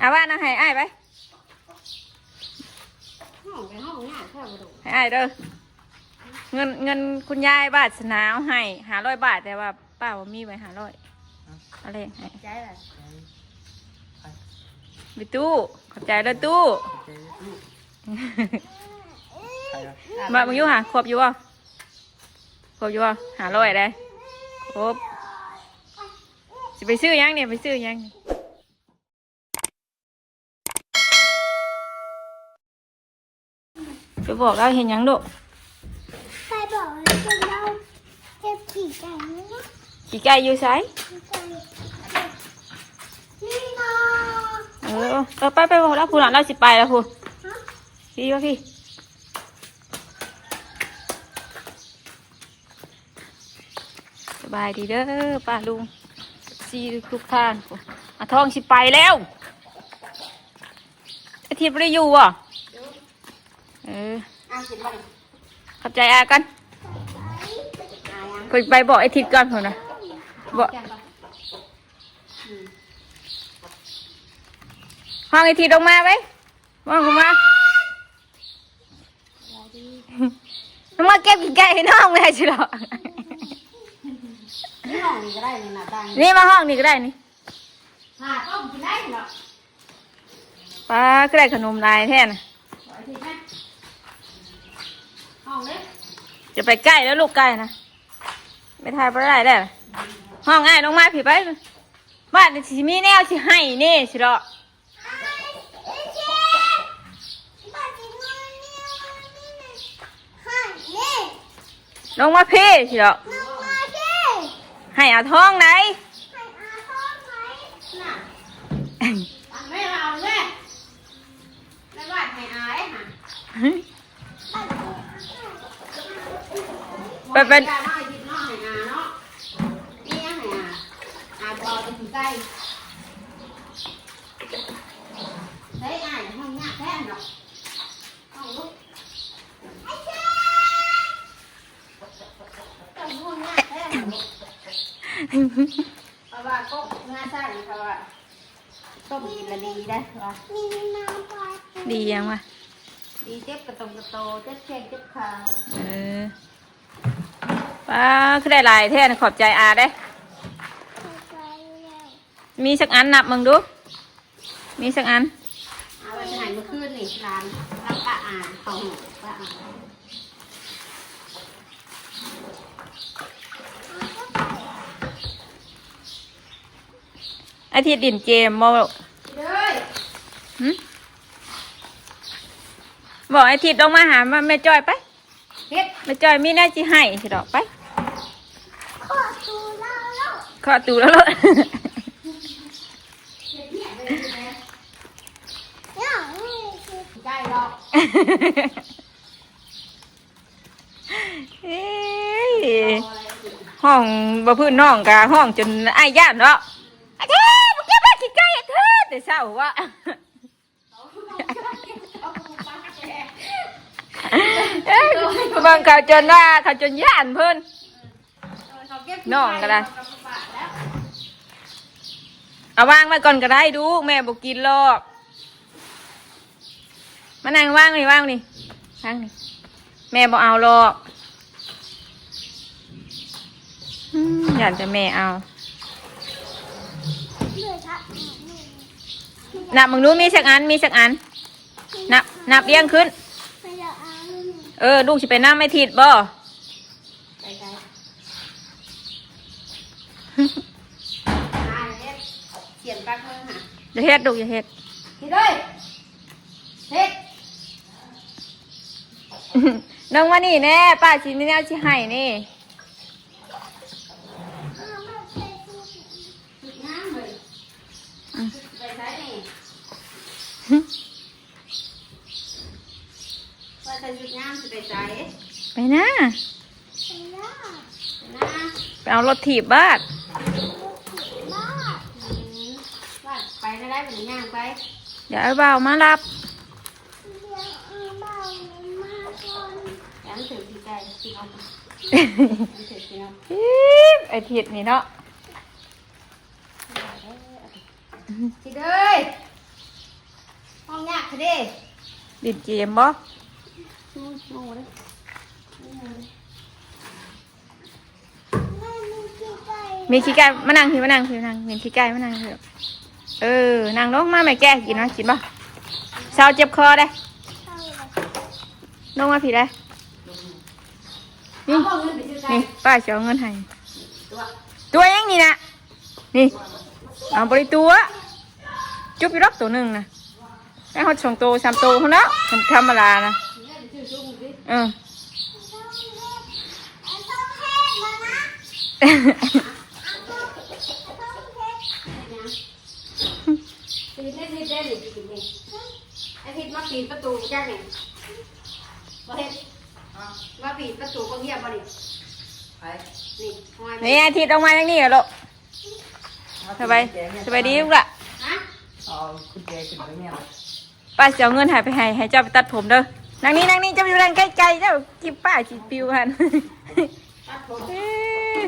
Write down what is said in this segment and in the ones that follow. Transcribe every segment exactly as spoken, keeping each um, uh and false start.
อาว่านะให้อ้ายไป ห้องไปห้องยากแค่บ่ดู ให้อ้ายเด้อ เงิน เงินคุณยายวาสนาเอาให้ห้าร้อยบาท แต่ว่าป้าบ่มีไว้ห้าร้อย เอาเลขให้ ใจล่ะ ไปตู้ ขอบใจเด้อตู้ ขอบใจเด้อตู้ ใครอะ มามึงอยู่หา ครบอยู่บ่ ครบอยู่บ่ ห้าร้อยได้ ครบ สิไปซื้อหยังเนี่ย ไปซื้อหยังเนี่ย ไปบอกเราเห็นหยังลูก ไปบอกให้เป็นเราเก็บขี้ไก่นี่นะ ขี้ไก่อยู่ไส ขี้ไก่ นี่นะ เออ เออ ไป ไปบอกแล้วพูดละ เราสิไปแล้วพูด ฮะ พี่ว่าพี่ สบายดีเด้อป้าลุง ซีทุกท่าน อาทองสิไปแล้ว อาทิตย์บ่ได้อยู่บ่ เออ อ่ะกินบ่นี่ ขอบใจอากัน อ่ะยัง ไป ไปบอกไอ้ทิดก่อนพุ่นนะ บอก แกงก่อน อืม ห้องไอ้ทิดลงมาไว้ ห้องลงมา มันมาเก็บขี้ไก่ให้น้องไม่ได้สิหรอก นี่ห้องนี้ก็ได้นี่นะตัง นี่มาห้องนี้ก็ได้นี่ หาต้มกินได้เนาะ ป้าก็ได้ขนมหลายแท้นะ ขอไอ้ที่นะ ห้องเล็ก จะไปใกล้แล้วลูกไก่นะ ไม่ทายบ่ได้แล้ว ห้องอ้ายลงมาพี่ไป บ้านนี่สิมีแนวสิให้นี่สิหรอก ลงมาพี่สิดอก ให้เอาทองไหน น่ะ ตังแม่มาเอาแม่ แม่บ้านให้อาเด้อค่ะ ไปเป็น อามาหยิบน้องให้อาเนาะ นี่ยังให้อา อาบอจะถึงใกล้ ใช้อ้ายห้องยากแท้เนาะ ห้องลูก ห้องยากแท้เนาะลูก เพราะว่าก็งาสร้างเพราะว่าต้มกินละดีได้ว่า ดียังวะ ดีเจ็บกระตงกระโต เจ็บแข้งเจ็บขา เออ ป้า คือได้หลายแท้นะ ขอบใจอาเด้ มีสักอันนับมึงดู มีสักอัน เอาไว้ที่ไหนเมื่อคืนนี่ ร้าน ร้านป้าอา ของป้าอา อาทิตย์ดินเกมบ่ เด้ย หึ บอกอาทิตย์ลงมาหาแม่จ้อยไป เฮ็ด แม่จ้อยมีแนวสิให้สิดอกไป ขอตูแล้วลูก ขอตูแล้วลูก เฮ็ดเวียกเลยนะ อย่างนี้สิ ได้ดอก เอ้ย ห้องบ่พื้นน้องกะห้องจนอ้ายย่านเนาะ อาทิตย์ บ่เก็บมาขี้ไก่เถิด แต่เช้าวะ เอ้ย เบิ่งเขาจนว่าเขาจนย่านเพิ่น น้องก็ได้ เอาวางไว้ก่อนก็ได้ลูก แม่บ่กินหรอก มานั่งวางนี่ วางนี่ วางนี่ แม่บ่เอาหรอก อืม ย่านแต่แม่เอา นับมึงดู มีสักอัน มีสักอัน นับ นับเรียงขึ้น เออ ลูกสิไปนำไอ้ทิดบ่ ไปไกล อ่า เฮ็ด เขียนปากมึงค่ะ อย่าเฮ็ดลูก อย่าเฮ็ด เฮ็ดเลย เฮ็ด น้องมานี่แน่ ป้าสิมีแนวสิให้นี่ น้ำเลย อืม ไปใช้นี่ ว่าจะหยุดงานสิไปไส ไปนา ไปนา ไปเอารถถีบบ้าน อืม ว่าไปได้ได้ บ่ได้ย่างไป เดี๋ยวเอาบ่าวมารับ เดี๋ยวเอาบ่าวมาก่อน ยังถือสิไกล สิเอาไป ยังถือสิเอา อี๊บ ไอ้ทิดนี่เนาะ สิเด้ย เด้ เล่นเกมบ่ มีขี้ไก่ มานั่งพี่ มานั่งพี่ มานั่ง มีขี้ไก่ มานั่งพี่ เออ นั่งลงมา แม่แกะกินมา กินบ่ เซาเจ็บคอได้ ลงมาพี่ได้ นี่ นี่ ป้าจะเอาเงินให้ ตัวยังนี่นะ นี่ เอาบริตัว จุ๊บอยู่ดอกตัวหนึ่งนะ ได้ฮอดสองโต สามโตพุ้นเนาะ ธรรมดานะ เออ ปีนได้ทิศได้หรือปีนนี่ ไอ้ทิศมาปีนประตูจักนี่ บ่เฮ็ด มาปีนประตูบ่เงียบบ่นี่ ไป นี่ห้อย นี่อาทิตย์ออกมาทางนี้เหรอลูก สบาย สบายดีลูกละ ฮะ เอากุญแจขึ้นไปเนี่ย ป้าจะเอาเงินให้ไปให้ ให้เจ้าไปตัดผมเด้อ นั่งนี่ นั่งนี่ เจ้าอยู่นั่งใกล้ๆ เจ้ากิบป้าสิปิวหัน ตัดผม เอ้ย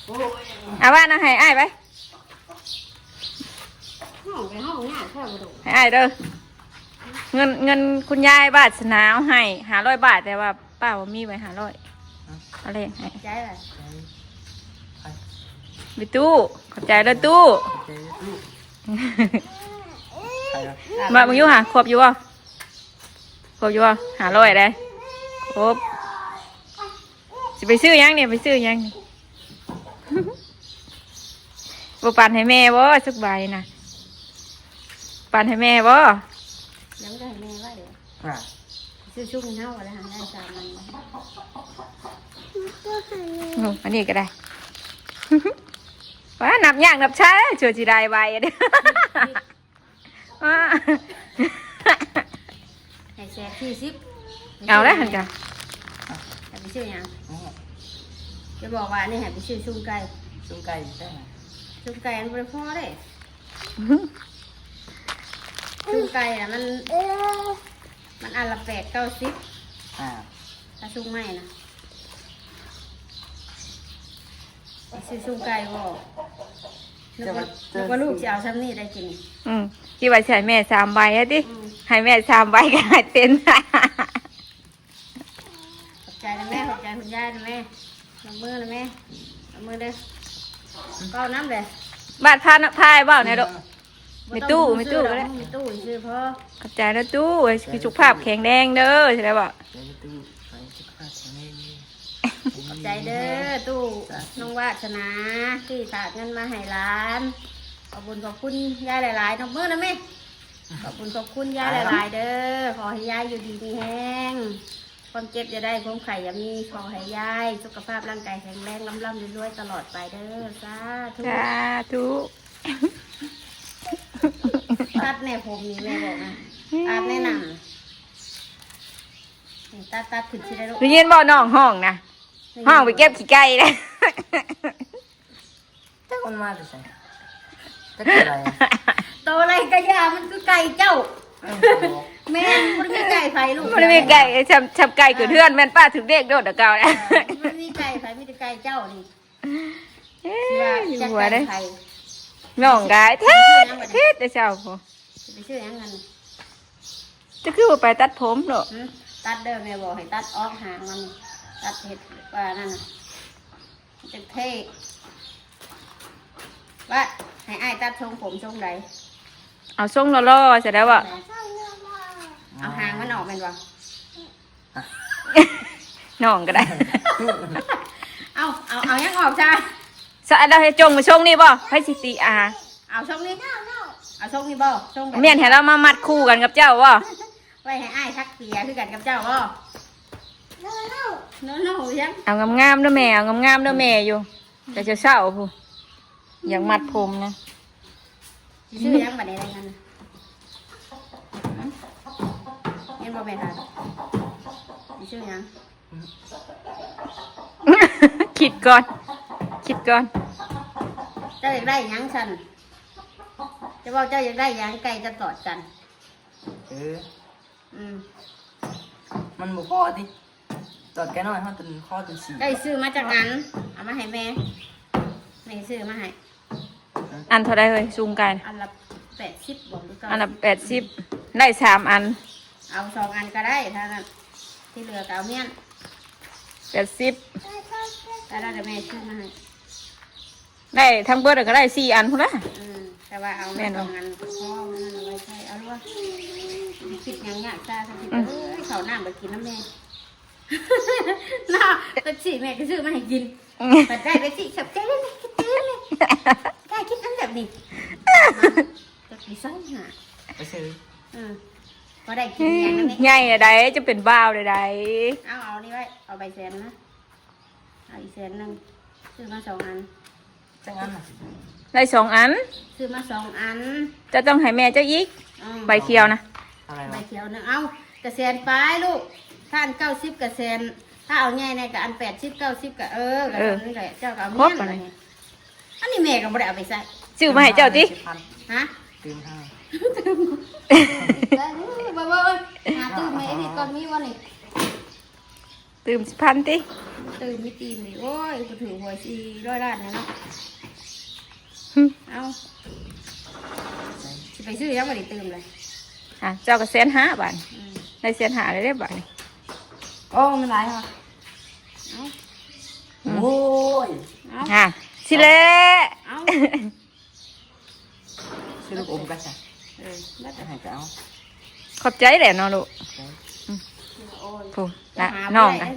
โอ้ย เอาว่านะ ให้อ้ายไป ห้องไปห้องงานแค่บ่ดู ให้อ้ายเด้อ เงิน เงินคุณยายวาสนาเอาให้ห้าร้อยบาท แต่ว่าป้าบ่มีไว้ห้าร้อย เอาเลขให้ ใจล่ะ ไป ไปตู้ ขอบใจเด้อตู้ ขอบใจเด้อตู้ ไปครับ มามึงอยู่หา ครบอยู่บ่ ครบอยู่บ่ ห้าร้อยได้ ครบ สิไปซื้อหยังเนี่ย ไปซื้อหยังเนี่ย บ่ปั่นให้แม่บ่ สักใบนะ ปั่นให้แม่บ่ ยังได้แม่ว่าเดี๋ยว อ่ะ ซื้อชุ่มเน่าอะไรหาได้สามอัน โอ้ อันนี้ก็ได้ ว่านับยากนับช้า ชัวร์สิได้ใบอันนี้ อ่า ให้แสนสี่สิบ เอาแล้วหั่นกะ ให้ไปซื้อหยัง อ๋อ จะบอกว่านี่ให้ไปซื้อซุ่มไก่ ซุ่มไก่ได้ไหม ซุ่มไก่มันบ่ได้พอเด้ ซุ่มไก่น่ะมัน มันอันละแปดเก้าสิบ อ่า ถ้าซุ่มใหม่นะ ซื้อซุ่มไก่บ่ นึกว่า เจ้า นึกว่าลูกสิเอาซ้ำนี่ได้กินนี่ อืม คิดว่าสิให้แม่สามใบอะติ อืม ให้แม่สามใบก็ให้เต็ม ขอบใจนะแม่ ขอบใจคุณย่านะแม่ ยกมือนะแม่ ยกมือเด้อ เว้าน้ำเด้อ บาดพานะ พายเว้าแหน่ลูก มีตู้ มีตู้ก็ได้ มีตู้ซื้อพอ ขอบใจนะตู้ ให้สุขภาพแข็งแรงเด้อ สิได้บ่ เดี๋ยวมีตู้ ให้สุขภาพแข็งแรงเด้อ ขอบใจเด้อ ตู้ สาธุ น้องวาสนา ที่ฝากเงินมาให้หลาน ขอบคุณ ขอบคุณยายหลายๆ นกมือนะแม่ ขอบคุณ ขอบคุณยายหลายๆ เด้อ ขอให้ยายอยู่ดีมีแฮง ความเจ็บอย่าได้ ความไข้อย่ามี ขอให้ยายสุขภาพร่างกายแข็งแรง ร่ำๆ รวยๆ ตลอดไปเด้อ สาธุ สาธุ ตัดแน่ผมนี่แม่บอกนะ ตัดแน่หนัง นี่ตัด ตัดขึ้นสิได้ลูก ได้ยินบ่น้องฮ้องนะ ได้ยิน ฮ้องไปเก็บขี้ไก่นะ จักมันมาแต่ไส จักอะไรอะ โตอะไรกะยา มันคือไก่เจ้า เออ แม่น มันมีไก่ไผลูก มันมีไก่ ไอ้ชำ ชำไก่เกิดเฮือน แม่นป้าถือเลขโดดเก่านะ เออ มันมีไก่ไผ มีแต่ไก่เจ้านี่ เอ้ย สิว่า อยู่ จัก หัว ไก่ เด้ ไผ น้องกายเทศ เทศแต่เช้าพุ้น สิไปซื้อหยังกัน จะคือว่าไปตัดผมเนาะ หืม ตัดเด้อ แม่บอกให้ตัดออกหางมัน ตัดเห็ดว่านั่นน่ะ มันจะเท่ ว่าให้อ้ายตัดทรงผมทรงใด เอาทรงหล่อๆ เสร็จแล้วบ่ เอาหางมันออกแม่นบ่ น้องก็ได้ เอา เอา เอายังออกจ้า สะ เราให้จงไปทรงนี่บ่ ให้สิติอา เอาทรงนี้ เอาทรงนี้บ่ ทรงแบบ แม่นให้เรามามัดคู่กันกับเจ้าบ่ ไว้ให้อ้ายทักเปียคือกันกับเจ้าบ่ โนโน ยัง เอางามๆ เด้อแม่ เอางามๆ เด้อแม่อยู่ แต่เช้าๆ พุ้น อยากมัดผมนะ สิซื้อหยังบัดนี้ได้เงินน่ะ เห็นบ่แม่คะ สิซื้อหยัง คิดก่อน คิดก่อน เจ้าอยากได้หยังซั่น จะบอกเจ้าอยากได้หยัง ไก่จะตอดกัน เออ อืม มันบ่พอติ ตอดไก่น้อยเฮาจนคอจนฉีก ไก่ซื้อมาจากอัน เอามาให้แม่ แม่ซื้อมาให้ อันเท่าใดเฮ้ย ซุ่มไก่น่ะ อันละ แปดสิบบอกหรือเก้าสิบ อันละแปดสิบ ได้สามอัน เอาสองอันก็ได้ถ้านั้นที่เหลือก็เอาเมี้ยนแปดสิบ แต่เราจะแม่ซื้อมาให้ได้ทั้งเบิดก็ได้สี่อันพุ้นละอืมแต่ว่าเอาแม่นบ่สองอันพอมันเอาไว้ใช้เอาลวดคิดหยังยากจ้าก็คิดอืมเอ้ยเขาน้ำไปกินน้ำแม่ เนาะเป๊ปซี่แม่ก็ซื้อมาให้กินอืมบัดได้เป๊ปซี่ขับใจเลยขับใจเลยได้คิดอันแบบนี้จะไปใส่หาไปซื้ออืมก็ได้กินอย่างนั้นนี่ใหญ่ใดจะเป็นบ่าวใดเอาเอานี่ไว้เอาใบแสนนะเอาอีกแสนหนึ่งซื้อมาสองอันจังอันน่ะได้สองอันซื้อมาสองอันจะต้องให้แม่เจ้าอีกอืมใบเขียวนะอะไรใบวะเขียวหนึ่งเอากระแสนไปลูกท่านเก้าสิบกระแสน ถ้าเอาใหญ่ในกับอันแปดสิบเก้าสิบกับเออกับเอออันนี้แหละเจ้าก็เอาครบเมี้ยนอะไร อันนี้แม่ก็บ่ได้เอาไปใส่ซื้อมาให้เจ้าติสิบพันฮะตื่มห้าบ่บ่บ่หาตื่มแม่นี่ก่อนมีบ่นี่ตื่มสิบพันติตื่มมีตีมนี่โอ้ยกูถือหวยสี่ร้อยล้านเนี่ยเนาะเอาสิไปซื้อยังบ่ได้ตื่มเลยอ่ะเจ้าก็แสนห้าบาทอืมได้แสนห้าเลยเด้อบาทนี่โอ้มันหลายค่ะ โอ้ยอ่ะสิแหละเอ้าซื้อลูกอมกันจ้ะเออแล้วจะให้ไปเอาขอบใจแหละเนาะลูกโอ้ยผู้ละน้องกัน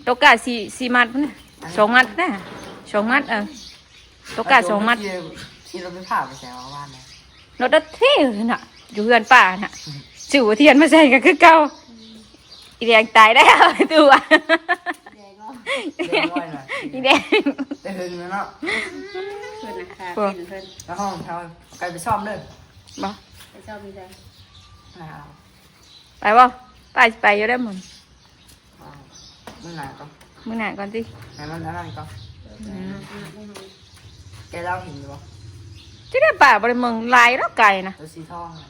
ตัวกะสี่สี่มัดพุ้นน่ะสองมัดนะสองมัดเออตัวกะสองมัดที่ที่เราไปผ่าไปแซวว่านนะรถรถเท่น่ะอยู่เฮือนป้าน่ะสิวเทียนมาใส่ก็คือเก่า อีแดงตายแล้วตัวแดงอ่ะแดงอ่อยน่ะอีแดงแต่หึงแล้วเนาะเพิ่นนะคะโอ้เป็นเพิ่นแล้วห้องเขาไกลไปซ่อมเด้อบ่ไปซ่อมมีใครหนาวไปบ่ไปไปอยู่ได้อมึงอ่ามื้อหน้าก่อนมื้อหน้าก่อนสิให้มันอันนั้นก่อนอืมแกเล่าเห็นอยู่บ่จะได้ป่าบ่ได้เมืองลายแล้วไก่นะตัวสีทองอะ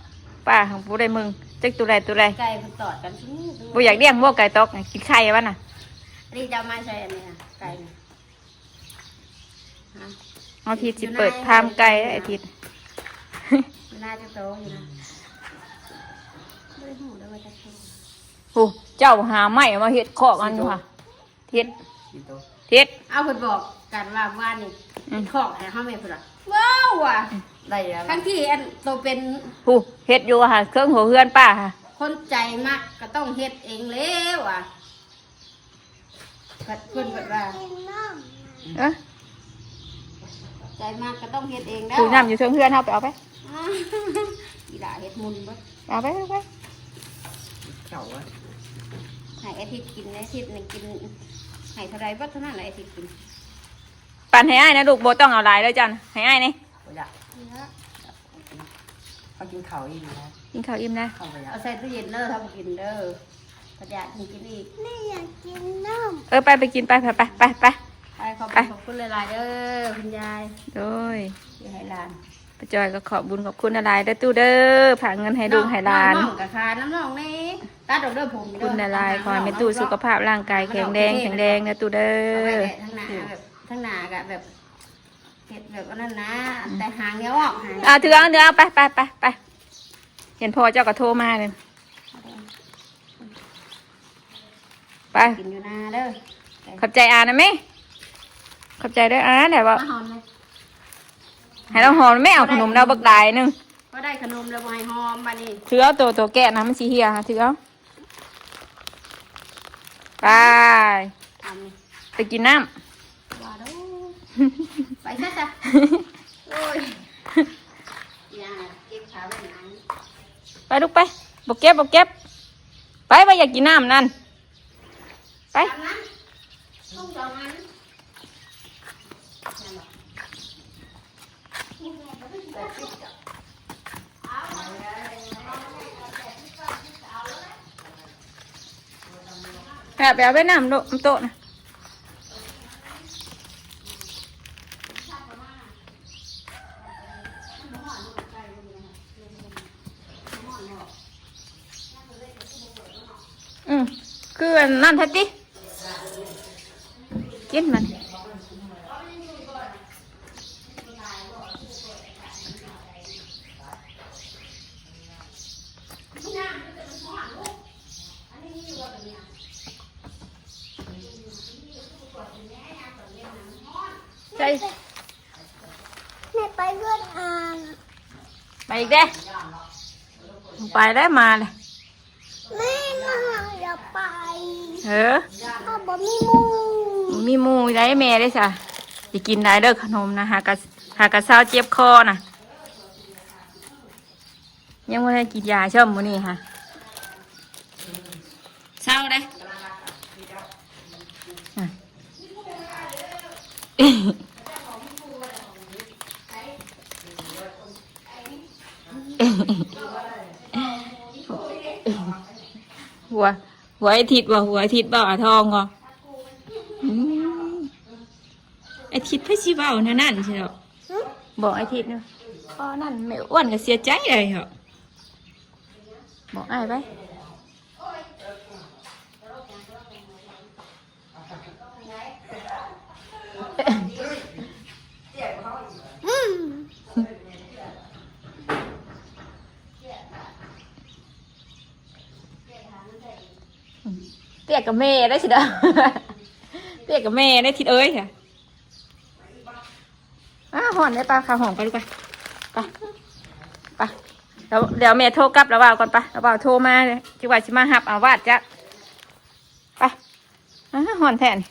ป่าของบ่ได้เมืองจักตัวใดตัวใดไก่มันตอดกันที่นี่ดูบ่อยากเลี้ยงบ่ไก่ตอกน่ะกินไข่วะน่ะอันนี้จะเอามาใส่อันนี้ค่ะไก่นี่ฮะเอาทิตย์สิเปิดฟาร์มไก่แล้วอาทิตย์อยู่หน้าจะโตอยู่นะไม่ได้หูแล้วว่าจะโตโอ้เจ้าหาไม้มาเฮ็ดคอกอันอยู่ค่ะเฮ็ดกินโตเฮ็ดเอาเพิ่นบอกกันว่าว่านี่อืมเฮ็ดคอกให้เฮาแม่เพิ่นว่าว้าวว่ะได้แล้วทั้งที่อันโตเป็นผู้เฮ็ดอยู่ค่ะเครื่องหัวเฮือนป้าค่ะคนใจมักก็ต้องเฮ็ดเองแล้วว่ะ เพิ่นเพิ่นว่าเออใจมากก็ต้องเฮ็ดเองแล้วถือน้ำอยู่เทิงเฮือนเฮาไปเอาไปอีหล่าเฮ็ดมุนเบิดเอาไปเอาไปเจ้าอะให้อาทิตย์กินอาทิตย์หนึ่งกินให้เท่าไรเบิดเท่านั้นแหละอาทิตย์กินปั่นให้อ้ายนะลูกบ่ต้องเอาหลายเลยจันให้อ้ายนี่บ่อยาก เขากินข้าวอิ่มนะกินข้าวอิ่มนะเขาไปเอาใส่ตู้เย็นเด้อถ้าบ่กินเด้อถ้าอยากกินกินอีกไม่อยากกินนมเออไปไปกินไปไปไปไปไปไปขอบคุณขอบคุณหลายๆเด้อคุณยายโดยที่ให้หลานป้าจอยก็ขอบบุญขอบคุณหลายๆเด้อตู้เด้อฝากเงินให้ลูกให้หลานน้องกับคาน้ำน้องนี่ตัดออกเด้อผมเด้อคุณหลายๆขอให้แม่ตู้สุขภาพร่างกายแข็งแรงแข็งแรงนะตู้เด้อเอาไว้แหละทั้งหน้าแบบทั้งหน้ากะแบบ เฮ็ดแบบอันนั้นนะแต่หางเดียวออกหางอ่าถือเอาเดี๋ยวเอาไปไปไปไปเห็นพ่อเจ้าก็โทรมาเลยไปกินอยู่นาเด้อขอบใจอานะแม่ขอบใจเด้ออาแหละว่ามาหอมเลยให้เราหอมแม่เอาขนมเราบักหลายหนึ่งก็ได้ขนมแล้วบ่ให้หอมบัดนี้ถือเอาตัวตัวแกะนะมันสิเหี่ยถือเอา ไปไปกินน้ำไปซะจ้ะโอ้ยอย่าเก็บขาไว้หนังไปลูกไปบอกเก็บบอกเก็บ ไปไปอยากกินน้ำนั่น ไปอาบน้ำทุ่งสองอัน แอบไปเอาไปน้ำโลน้ำโต๊ะนะอืมคืออันนั่นแท้ติกินมัน ไป แม่ไปเพื่อนอ่าน ไปอีกเด้ ไปแล้วมาเลย แม่มาอย่าไป เออ ถ้าบ่มีหมู่ มีหมู่ได้แม่ได้ซะ สิกินได้เด้อขนมนะ หากะ หากะเซาเจ็บคอนะ ยังบ่ได้กินยาซ้ำมื้อนี้ฮะ เซาได้ อ่ะ หัว หัวอาทิตย์บ่ หัวอาทิตย์บ่ อาทองบ่ อืม อาทิตย์ไผสิเว้าแนวนั้นสิดอก หึ บอกอาทิตย์นะ พอนั่นแม่อ้วนก็เสียใจเลยเหรอ บอกอ้ายไป อืม เตี้ยกับแม่ได้สิเด้อ เตี้ยกับแม่ได้ทิดเอ้ยค่ะ อ้าฮ้อนได้ปะ เข้าห้องไปลูกไป ไป ไป แล้วเดี๋ยวแม่โทรกลับแล้วเว้าก่อนปะ แล้วเว้าโทรมาเลย ที่ว่าสิมาฮับเอาวาดจ้ะ ไป อ้าฮ้อนแท้นี่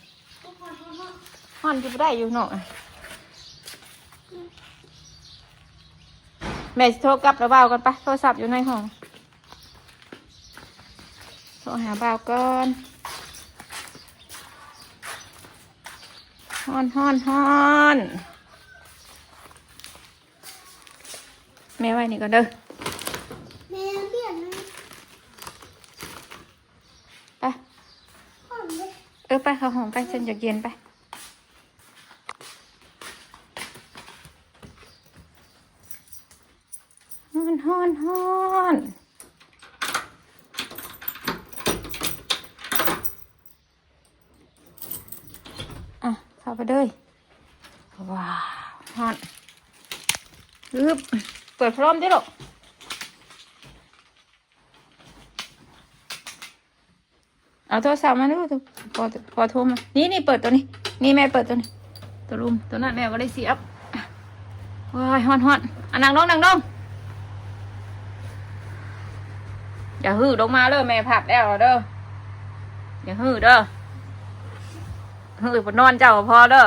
ฮ้อนอยู่บ่ได้อยู่เนาะ แม่สิโทรกลับแล้วเว้าก่อนปะ โทรศัพท์อยู่ในห้อง โทรหาบ่าวก่อน ฮ้อน ฮ้อน ฮ้อน แม่ไว้นี่ก่อนเด้อ แม่เปลี่ยนนะ ไป ฮ้อนเลย เออ ไปเข้าห้องไป ฉันอยากเย็นไป ฮ้อน ฮ้อน ฮ้อน อ่ะ เข้าไปเลย ว้าว ฮ้อน อึบ เปิดพัดลมดิลูก เอาโทรศัพท์มาดู พอ พอโทรมา นี่ นี่ เปิดตัวนี้ นี่ แม่เปิดตัวนี้ ตัวรุม ตัวนั้นแม่บ่ได้เสียบ ว้าย ฮ้อน ฮ้อน อ่ะ นั่งลง นั่งลง อย่าหื้อลงมาเด้อ แม่พับแล้วเด้อ อย่าหื้อเด้อ หื้อไปนอนเจ้าก็พอเด้อ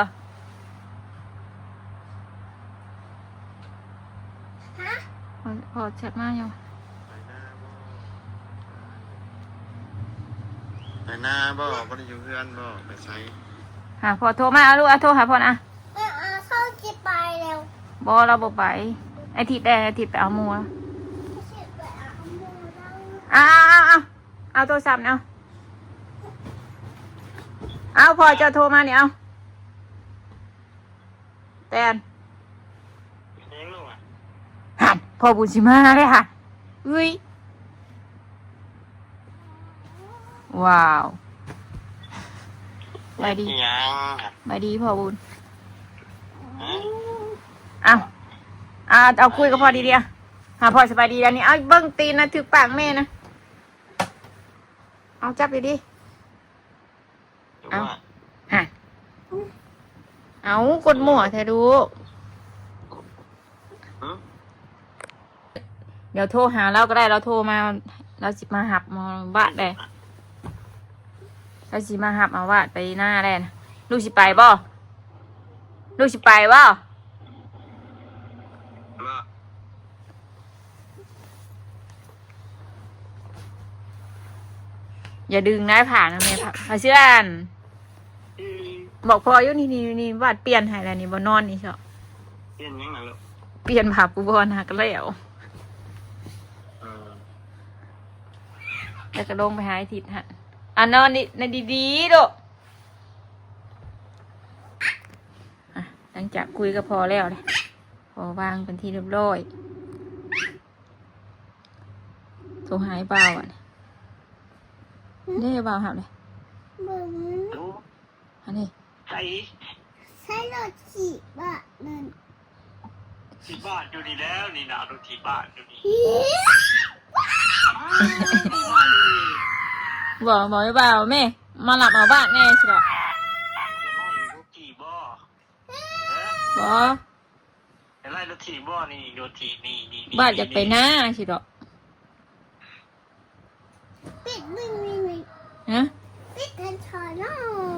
ฮะ พ่อ พ่อแชทมาอยู่ ไปนาบ่ บ่ได้อยู่เฮือนบ่ ไปไส หาพ่อโทรมา เอาลูก เอาโทรหาพ่อนะ เออ เอาเข้าจิไปแล้ว บ่ เราบ่ไป ไอ้ทิดแดง ไอ้ทิดไปเอาหมู่แล้ว ไม่ใช่ไปเอาหมู่แล้ว เอา เอา เอา เอา เอาโทรศัพท์เอา เอา พ่อเจ้าโทรมาเนี่ย เอา แตน ยังลูกอ่ะ หัน พ่อบุญสิมาเลยค่ะ อุ้ย ว้าว สบายดี ยัง สบายดีพ่อบุญ ฮะ เอา เอา เอาคุยกับพ่อดีๆ อ่ะ หาพ่อสบายดีแล้วนี่ เอาเบิ่งตีนนะ ถือปากแม่นะ เอาจับดีๆ เอา ฮะ เอากดมั่วแท้ลูก หือ เดี๋ยวโทรหาเราก็ได้ เราโทรมา เราสิมาหับหมอบ้านได้ เราสิมาหับเอาวาดไปหน้าได้นะ ลูกสิไปบ่ ลูกสิไปบ่ มา อย่าดึงได้ผ่านะแม่ผ่าผ่าเสื้ออัน อืม บอกพ่ออยู่นี่ นี่ นี่ วาดเปลี่ยนให้แล้วนี่ บ่นอนนี่เชาะ เปลี่ยนยังไงลูก เปลี่ยนผ้าปูบอลหักแล้ว เออ แล้วก็ลงไปหาไอ้ทิดฮะ อ่ะ นอนนี่ นอนดีๆ ลูก อ่ะ หลังจากคุยกับพ่อแล้วเนี่ย พ่อวางเป็นที่เรียบร้อย โทรหาไอ้บ่าวอ่ะ เด้บ่าวหับเลย เบิ่ง อันนี้ ใส่ ใส่รถขี่บ้านนั่น ขี่บ้านอยู่นี่แล้ว นี่นะ รถขี่บ้านอยู่นี่ บอก บอกไอ้บ่าวแม่ มารับเอาบ้านแน่สิเนาะ จะมาอยู่รถขี่บ่ เอ บ่ จะไล่รถถีบบ่ นี่รถถีบ นี่นี่นี่ บ้านอยากไปหน้าสิดอก ปิดนี่นี่นี่ ฮะ ปิดกันชอนน้อ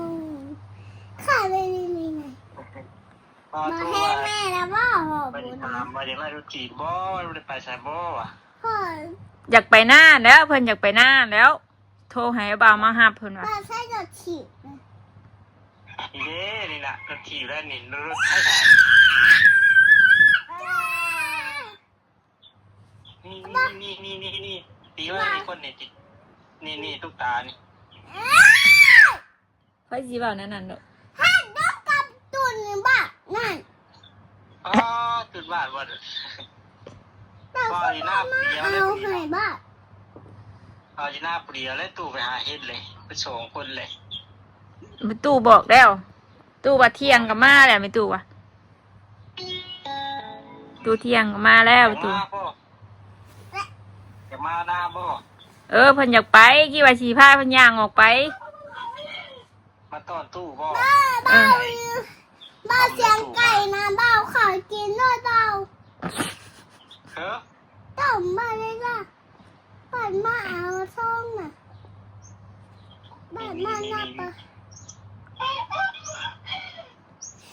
งข้าเลยนี่นี่นี่ พ่อ มา โทร ให้ มา แม่แล้วว่าหอ ไป บุญ ถามว่าอยากไล่รถถีบบ่ ไม่ได้ไปใส่บ่วะ พ่อ อยากไปหน้าแล้ว เพิ่นอยากไปหน้าแล้ว โทรให้บ่าวมาหับเพิ่นว่า มาใช้รถถีบ นี่เด้นี่นะรถถีบแล้วนี่รถไถนานี่นี่นี่นี่นี่นี่ตีไว้นี่คนนี่ติดนี่นี่ตุ๊กตานี่ ไผสิเว้าแนวนั้นดอก ถ้าต้องกับตุนบ้านั่น อ๋อตื่นบ้านบ่เด้อ เราก็มาเอาให้บ้า เอาจีน่าเปลี่ยนแล้วตู้ไปหาเฮ็ดเลยไปสองคนเลย แม่ตู้บอกแล้ว ตู้ว่าเที่ยงก็มาแล้วแม่ตู้ว่า ตู้เที่ยงก็มาแล้วแม่ตู้ มาบ่จะมาหน้าบ่ เออ เพิ่นอยากไป กี่ว่าสิพาเพิ่นย่างออกไป มาต้อนตู้บ่ บ้าบ้าบ้าเสียงไก่นะบ้าขอกินด้วยเปล่า เฮ้อ ต้มมาเลยล่ะบ้านมาเอาช่องน่ะบ้านมาหน้าปะ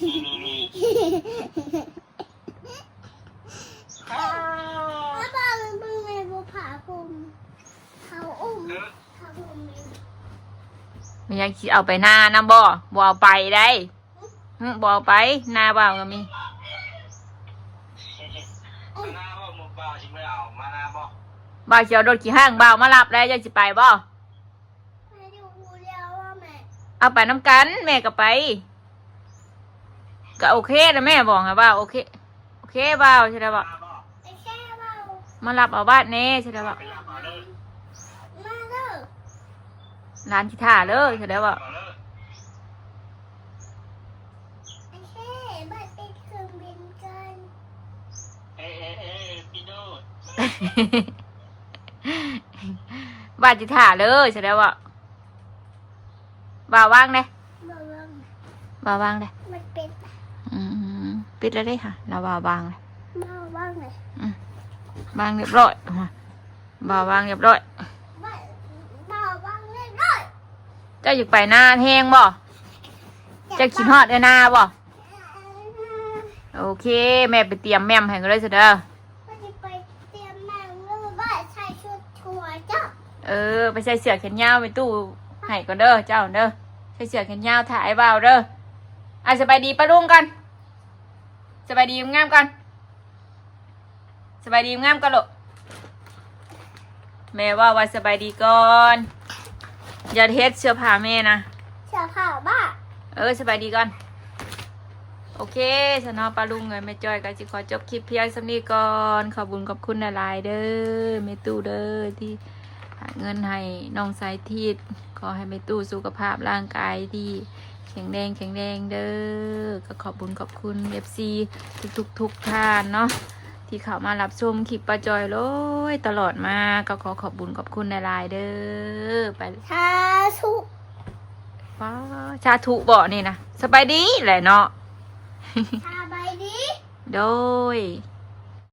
นี่นี่นี่อ้าว แล้วบ้ามึงไงบัวผาคุมเขาอุ้มเขาอุ้มเอง มันยังสิเอาไปหน้านำบ่ บ่เอาไปได้หึบ่เอาไป หน้าบ่าวก็มี มาหน้าบ่หมดบ่าวสิไม่เอามาหน้าบ่ บ่าวสิเอารถขี่ห้างบ่าวมารับได้ เจ้าสิไปบ่ ไม่ดูแล้วว่าแม่ เอาไปนำกัน แม่ก็ไป ก็โอเคนะแม่บอกนะบ่าว โอเค โอเคบ่าว ใช่แล้วบ่าว มาบ่ ไอ้แค่เบา มารับเอาบ้านแน่ ใช่แล้วบ่าว ไปรับเอาเลย มาเด้อ ร้านที่ท่าเลย ใช่แล้วบ่าว เอาเลย ไอ้แค่บ้านเป็นเครื่องบินกัน เอเอเอพี่โน้ต บ้านที่ท่าเลย ใช่แล้วบ่าว บ่าววางเลย บอกว่า บ่าววางเลย มันเป็น อืมปิดแล้วได้ค่ะ เราบ่าววางเลย บอกว่าไง วางเรียบร้อย บ่าววางเรียบร้อย บอกบอกว่าเล่นด้วย เจ้าอยากไปหน้าแฮงบ่ เจ้าคิดฮอดหน้าบ่ โอเค แม่ไปเตรียมแม่มให้ก็ได้ซะเด้อ ก็จะไปเตรียมแมงลูกบ้านใส่ชุดทัวร์เจ้า เออ ไปใส่เสื้อแขนยาวไปตู้ให้ก่อนเด้อ เจ้าเด้อ ใส่เสื้อแขนยาวถ่ายบ่าวเด้อ อ่ะ สบายดีป้าลุงก่อน สบายดีงามก่อน สบายดีงามก่อนลูก แม่ว่าว่าสบายดีก่อน อย่าเฮ็ดเสื้อผ้าแม่นะ เสื้อผ้าบ้า เออ สบายดีก่อน โอเค สนอป้าลุงเอ้ยแม่จอยก็สิขอจบคลิปเพียงส่ำนี้ก่อน ขอบบุญขอบคุณหลายๆเด้อ แม่ตู้เด้อ ที่หาเงินให้น้องสายทิพย์ ขอให้แม่ตู้สุขภาพร่างกายที่แข็งแรงแข็งแรงเด้อ ก็ขอบบุญขอบคุณเอฟซีทุกๆทุกท่านเนาะ ที่เข้ามารับชมคลิปป้าจอยเลยตลอดมา ก็ขอขอบบุญขอบคุณหลายๆเด้อ ไป สาธุ ว้า สาธุบ่นี่นะ สบายดีแหละเนาะ สบายดี โดย